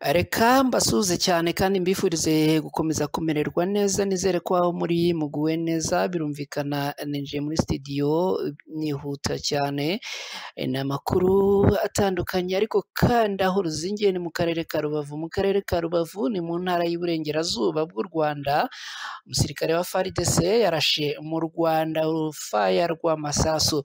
Reka mbasuhuze cyane kandi mbifurize gukomeza kumererwa neza, nizere ko aho muri muguwe neza. Birumvikana ninjiye muri studio nihuta cyane, ni amakuru atandukanye ariko kandi aho ruzingiye ni mu karere ka Rubavu. Mu karere ka Rubavu ni mu ntara y'Iburengerazuba bw'u Rwanda. Umusirikare wa FARDC yarashe mu Rwanda urufaya rw'amasasu.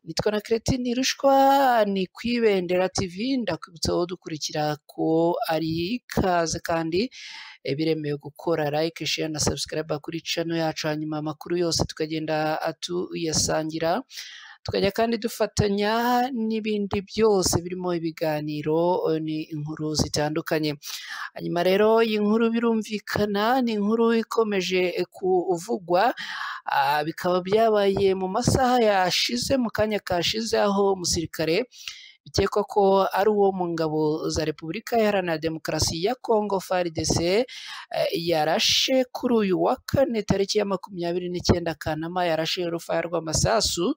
Nitwa na Keretini Rushwa, ni ku Ibendera TV. Ndakwibutsa wowe dukurikira ko ari ikaze kandi biremewe gukora like, share na subscribe kuri channel yacu, hanyuma amakuru yose tukagenda tuyasangira, tukajya kandi dufatanya n'ibindi byose birimo ibiganiro n'inkuru zitandukanye. Hanyuma rero iyi nkuru birumvikana ni inkuru ikomeje kuvugwa, bikaba byabaye mu masaha yashize, mu kanya kashize, aho umusirikare bikekwa ko ari uwo mu ngabo za Repubulika Iharanira Demokarasi ya Kongo FARDC yarashe kuri uyu wa kane tariki ya 29 Kanama, yarashe urufaya rw'amasasu.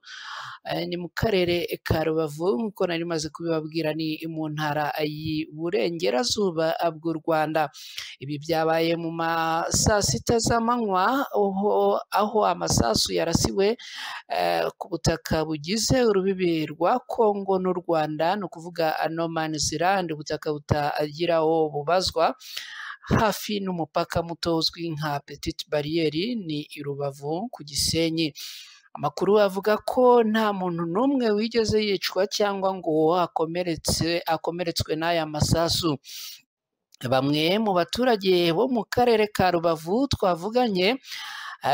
Ni mu karere ka Rubavu nk'uko nari maze kubibabwira, ni mu ntara y'Iburengerazuba bw'u Rwanda. Ibi byabaye mu ma saa sita z'amanywa, aho amasasu yarasiwe ku butaka bugize urubibi rwa Kongo n'u Rwanda, ni ukuvuga no man's land, ubutaka butagira aho bubazwa, hafi n'umupaka muto uzwi nka Petite Barriere, ni i Rubavu ku Gisenyi. Amakuru avuga ko nta muntu n'umwe wigeze yicwa cyangwa ngo akomeretswe n'aya masasu. Bamwe mu baturage bo mu karere ka Rubavu twavuganye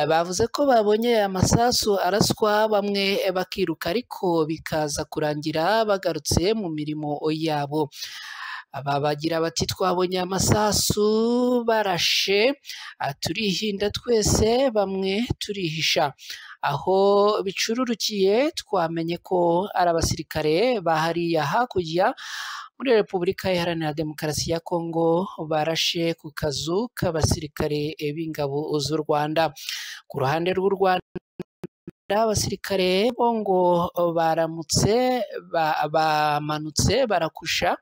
bavuze ko babonye aya masasu araswa, bamwe bakiruka ariko bikaza kurangira bagarutse mu mirimo yabo. Aba bagira bati twabonye amasasu barashe, turihinda twese, bamwe turihisha. Aho bicururukiye twamenye ko ari abasirikare bahariya hakurya muri Repubulika Iharanira Demokarasi ya Kongo barashe ku kazu k'abasirikare b'ingabo z'u Rwanda. Ku ruhande rw'u Rwanda, abasirikare bo ngo baramutse bamanutse barakusha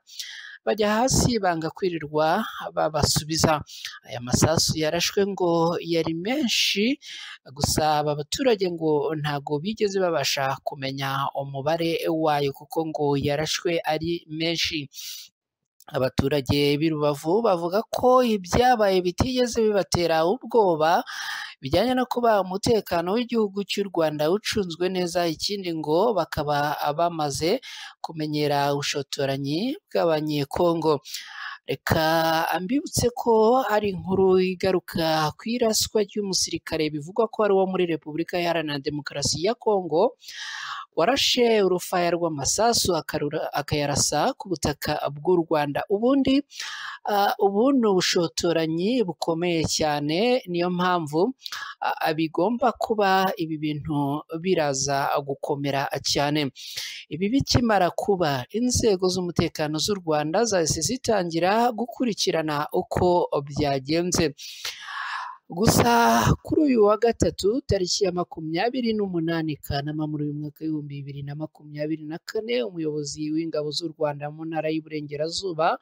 bajya hasi banga kwirirwa babasubiza. Aya masasu yarashwe ngo yari menshi, gusa aba baturage ngo ntago bigeze babasha kumenya umubare wayo kuko ngo yarashwe ari menshi. Abaturage b'i Rubavu bavuga ko ibyabaye bitigeze bibatera ubwoba bijyanye no kuba umutekano w'igihugu cy'u Rwanda ucunzwe neza, ikindi ngo bakaba bamaze kumenyera ubushotoranyi bw'Abanyekongo. Reka mbibutse ko ari inkuru igaruka ku iraswa ry'umusirikare bivugwa ko ari uwo muri Repubulika Iharanira Demokarasi ya Kongo, warashe urufaya rw'amasasu akayarasa ku butaka bw'u Rwanda. Ubundi ubu ni ubushotoranyi bukomeye cyane, niyo mpamvu bigomba kuba ibi bintu biraza gukomera cyane. Ibi bikimara kuba, inzego z'umutekano z'u Rwanda zahise zitangira gukurikirana uko byagenze. Gusa kuri uyu wa gatatu tariki ya 28 Kanama muri uyu mwaka w'2024, umuyobozi w'ingabo z'u Rwanda mu ntara y'Iburengerazuba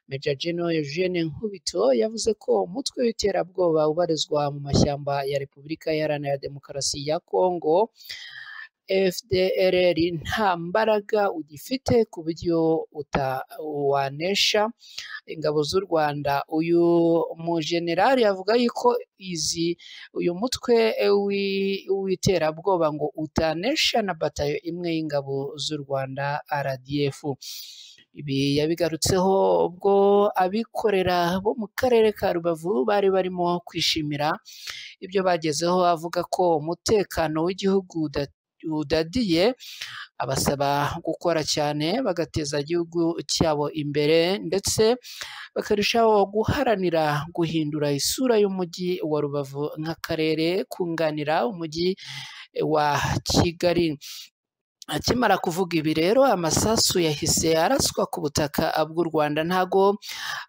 Major General Eugene Nkubito yavuze ko umutwe w'iterabwoba ubarizwa mu mashyamba ya Repubulika Iharanira Demokarasi ya Kongo FDLR nta mbaraga ugifite ku buryo wanesha ingabo z'u Rwanda. Uyu mujenerali avuga yuko uyu mutwe w'iterabwoba ngo utanesha na batayo imwe y'ingabo z'u Rwanda RDF. Ibi yabigarutseho ubwo abikorera bo mu karere ka Rubavu bari barimo kwishimira ibyo bagezeho, avuga ko umutekano w'igihugu udadiye, abasaba gukora cyane bagateza igihugu cyabo imbere ndetse bakarushaho guharanira guhindura isura y'umujyi wa Rubavu nk'akarere kunganira umujyi wa Kigali. Akimara kuvuga ibi rero, amasasu yahise araswa ku butaka bw'u Rwanda. Ntago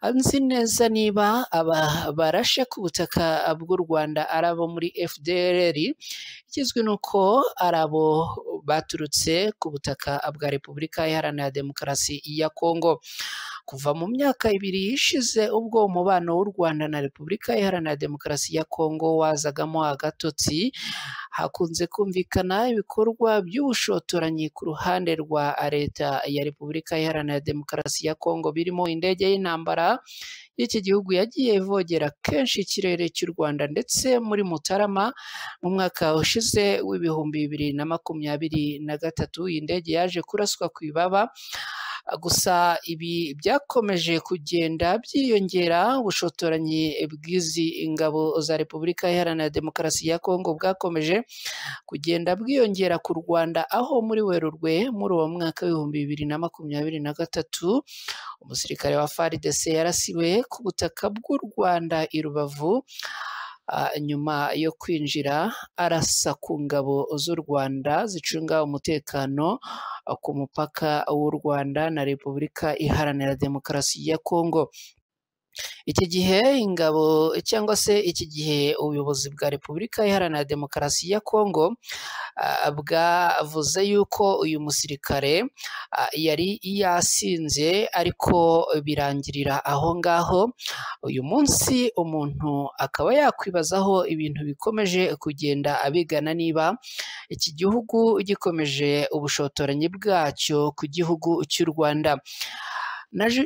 nzi neza niba aba barashe ku butaka bw'u Rwanda ari abo muri FDLR, ikizwi ni uko ari abo baturutse ku butaka bwa Repubulika Iharanira Demokarasi ya Kongo. Kuva mu myaka 2 ishize ubwo umubano w'u Rwanda na Repubulika Iharanira Demokarasi ya Kongo wazagamo agatotsi, hakunze kumvikana ibikorwa by'ubushotoranyi ku ruhande rwa Leta ya Repubulika Iharanira Demokarasi ya Kongo, birimo indege y'intambara y'iki gihugu yagiye ivogera kenshi ikirere cy'u Rwanda, ndetse muri Mutarama mu mwaka ushize w'2023 iyi ndege yaje kuraswa ku ibaba. Gusa ibi byakomeje kugenda byiyongera, ubushotoranyi bw'izi ngabo za Repubulika Iharanira Demokarasi ya Kongo bwakomeje kugenda bwiyongera ku Rwanda, aho muri Werurwe muri uwo mwaka w'2023 umusirikare wa FARDC yarasiwe ku butaka bw'u Rwanda i Rubavu, nyuma yo kwinjira arasa ku ngabo z'u Rwanda zicunga umutekano ku mupaka w'u Rwanda na Repubulika Iharanira Demokarasi ya Kongo. Iki gihe ingabo cyangwa se iki gihe ubuyobozi bwa Repubulika Iharanira Demokarasi ya Kongo bwavuze yuko uyu musirikare yari yasinze, ariko birangirira aho ngaho. Uyu munsi umuntu akaba yakwibazaho ibintu bikomeje kugenda abigana, niba iki gihugu gikomeje ubushotoranyi bwacyo ku gihugu cy'u Rwanda.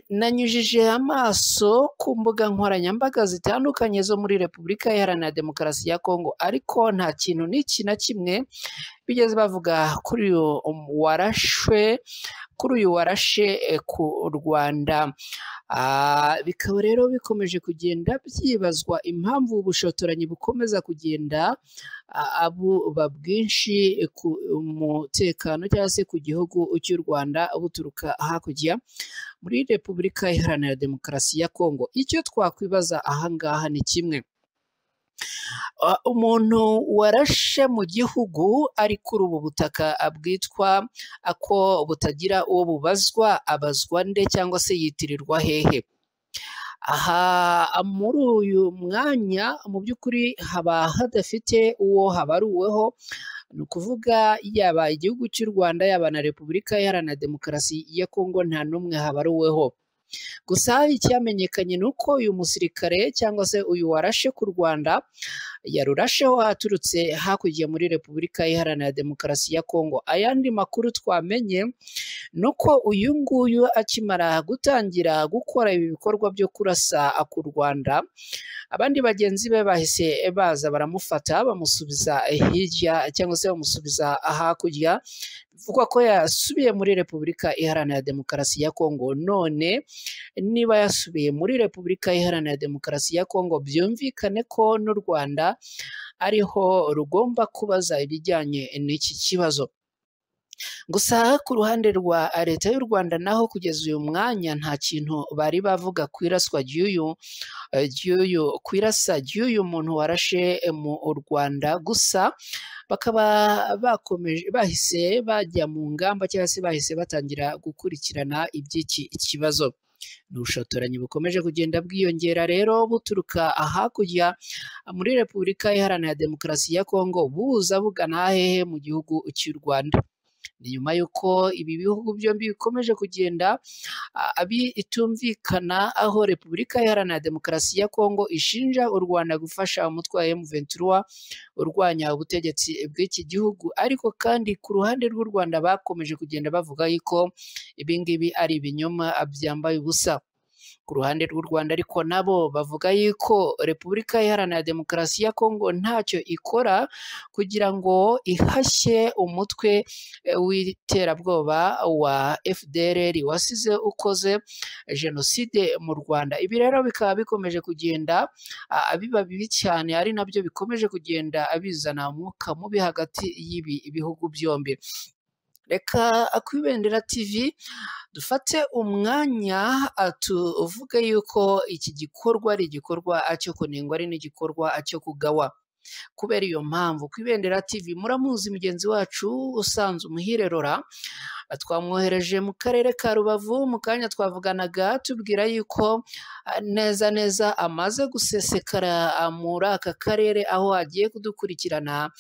Nanyujije amaso ku mbuga nkoranyambaga zitandukanye zo muri Repubulika Iharanira Demokarasi ya Kongo, ariko nta kintu n'iki na kimwe bigeze bavuga kuri uyu warashwe, kuri uyu warashe ku Rwanda. Bikaba rero bikomeje kugenda byibazwa impamvu ubushotoranyi bukomeza kugenda buba bwinshi ku mutekano cyangwa se ku gihugu cy'u Rwanda buturuka hakurya muri Repubulika Iharanira Demokarasi ya Kongo. Icyo twakwibaza ahangaha ni kimwe: umuntu warashe mu gihugu ari kuri ubu butaka bwitwa ko butagira uwo bubazwa, abazwa nde cyangwa se yitirirwa hehe? Aha muri uyu mwanya mu by'ukuri haba hadafite uwo habaruweho, ni ukuvuga yaba igihugu cy'u Rwanda yaba na Repubulika Iharanira Demokarasi ya Kongo nta n'umwe habaruweho. Gusa icyamenyekanye ni uko uyu musirikare cyangwa se uyu warashe ku Rwanda yarurasheho aturutse hakurya muri Repubulika Iharanira Demokarasi ya Kongo. Ayandi makuru twamenye ni uko uyu nguyu akimara gutangira gukora ibi bikorwa byo kurasa ku Rwanda, abandi bagenzi be bahise baza baramufata bamusubiza hirya cyangwa se bamusubiza hakurya, bivugwa ko yasubiye muri Repubulika Iharanira Demokarasi ya Kongo. None niba yasubiye muri Repubulika Iharanira Demokarasi ya Kongo, byumvikane ko n'u Rwanda ariho rugomba kubaza ibijyanye n'iki kibazo. Gusa ku ruhande rwa Leta y'u Rwanda naho kugeza uyu mwanya nta kintu bari bavuga ku iraswa ry'uyu ku irasa ry'uyu muntu warashe mu Rwanda. Gusa bakaba bakomeje bahise bajya mu ngamba cyangwa se bahise batangira gukurikirana iby'iki kibazo. Ni ubushotoranyi bukomeje kugenda bwiyongera rero buturuka hakurya muri Repubulika Iharanira Demokarasi ya Kongo buza bugana hehe mu gihugu cy'u Rwanda. Ni nyuma y'uko ibi bihugu byombi bikomeje kugenda bitumvikana, aho Repubulika Iharanira Demokarasi ya Kongo ishinja u Rwanda gufasha umutwe wa M23 urwanya ubutegetsi bw'iki gihugu, ariko kandi ku ruhande rw'u Rwanda bakomeje kugenda bavuga yuko ibi ngibi ari ibinyoma byambaye ubusa. Ku ruhande rw'u Rwanda ariko nabo bavuga yuko Repubulika Iharanira Demokarasi ya Kongo ntacyo ikora kugira ngo ihashye umutwe w'iterabwoba wa FDLR wasize ukoze jenoside mu Rwanda. Ibi rero bikaba bikomeje kugenda biba bibi cyane, ari nabyo bikomeje kugenda bizana umwuka mubi hagati y'ibi bihugu byombi. Reka ku Ibendera TV dufate umwanya tuvuge yuko iki gikorwa ari igikorwa cyo kunengwa, ari n'igikorwa cyo kugawa. Kubera iyo mpamvu ku Ibendera TV muramuzi mugenzi wacu usanzwe Umuhire Laurent, twamwohereje mu karere ka Rubavu. Mu kanya twavuganaga tubwira yuko neza neza amaze gusesekara muri aka karere, aho agiye kudukurikirana,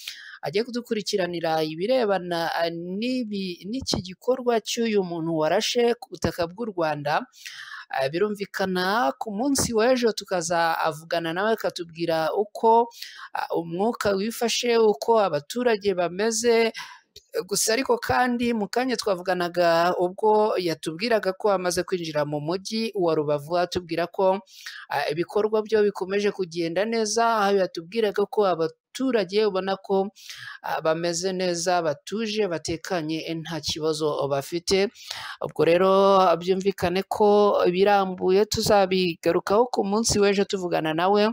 agiye kudukurikiranira ibirebana n'iki gikorwa cy'uyu muntu warashe ku butaka bw'u Rwanda. Birumvikana ku munsi w'ejo tukazavugana nawe akatubwira uko umwuka wifashe, uko abaturage bameze. Gusa ariko kandi mu kanya twavuganaga ubwo yatubwiraga ko amaze kwinjira mu mujyi wa Rubavu, atubwira ko ibikorwa byo bikomeje kugenda neza, aho yatubwiraga ko abaturage ubona ko bameze neza, batuje, batekanye, nta kibazo bafite. Ubwo rero byumvikane ko birambuye tuzabigarukaho ku munsi w'ejo tuvugana nawe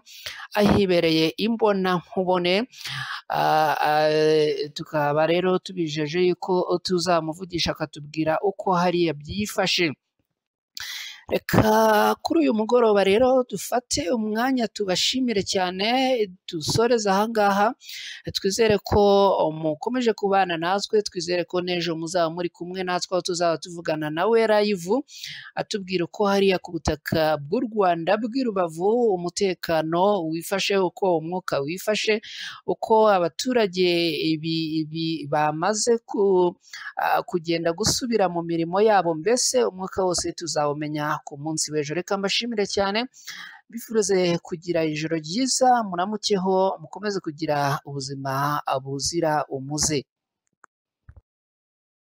ahibereye imbonankubone. Tukaba rero tubijeje yuko tuzamuvugisha akatubwira uko hariya byifashe. Reka kuri uyu mugoroba rero dufate umwanya tubashimire cyane, dusoreze ahangaha, twizere ko mukomeje kubana natwe, twizere ko n'ejo muzaba muri kumwe natwe aho tuzaba tuvugana nawe live, atubwira uko hariya ku butaka bw'u Rwanda bw'i Rubavu umutekano wifashe, uko umwuka wifashe, uko abaturage ibi bamaze kugenda gusubira mu mirimo yabo, mbese umwuka wose tuzawumenya ku munsi w'ejo. Reka mbashimire cyane, mbifurize kugira ijoro ryiza, muramukeho, mukomeze kugira ubuzima buzira umuze.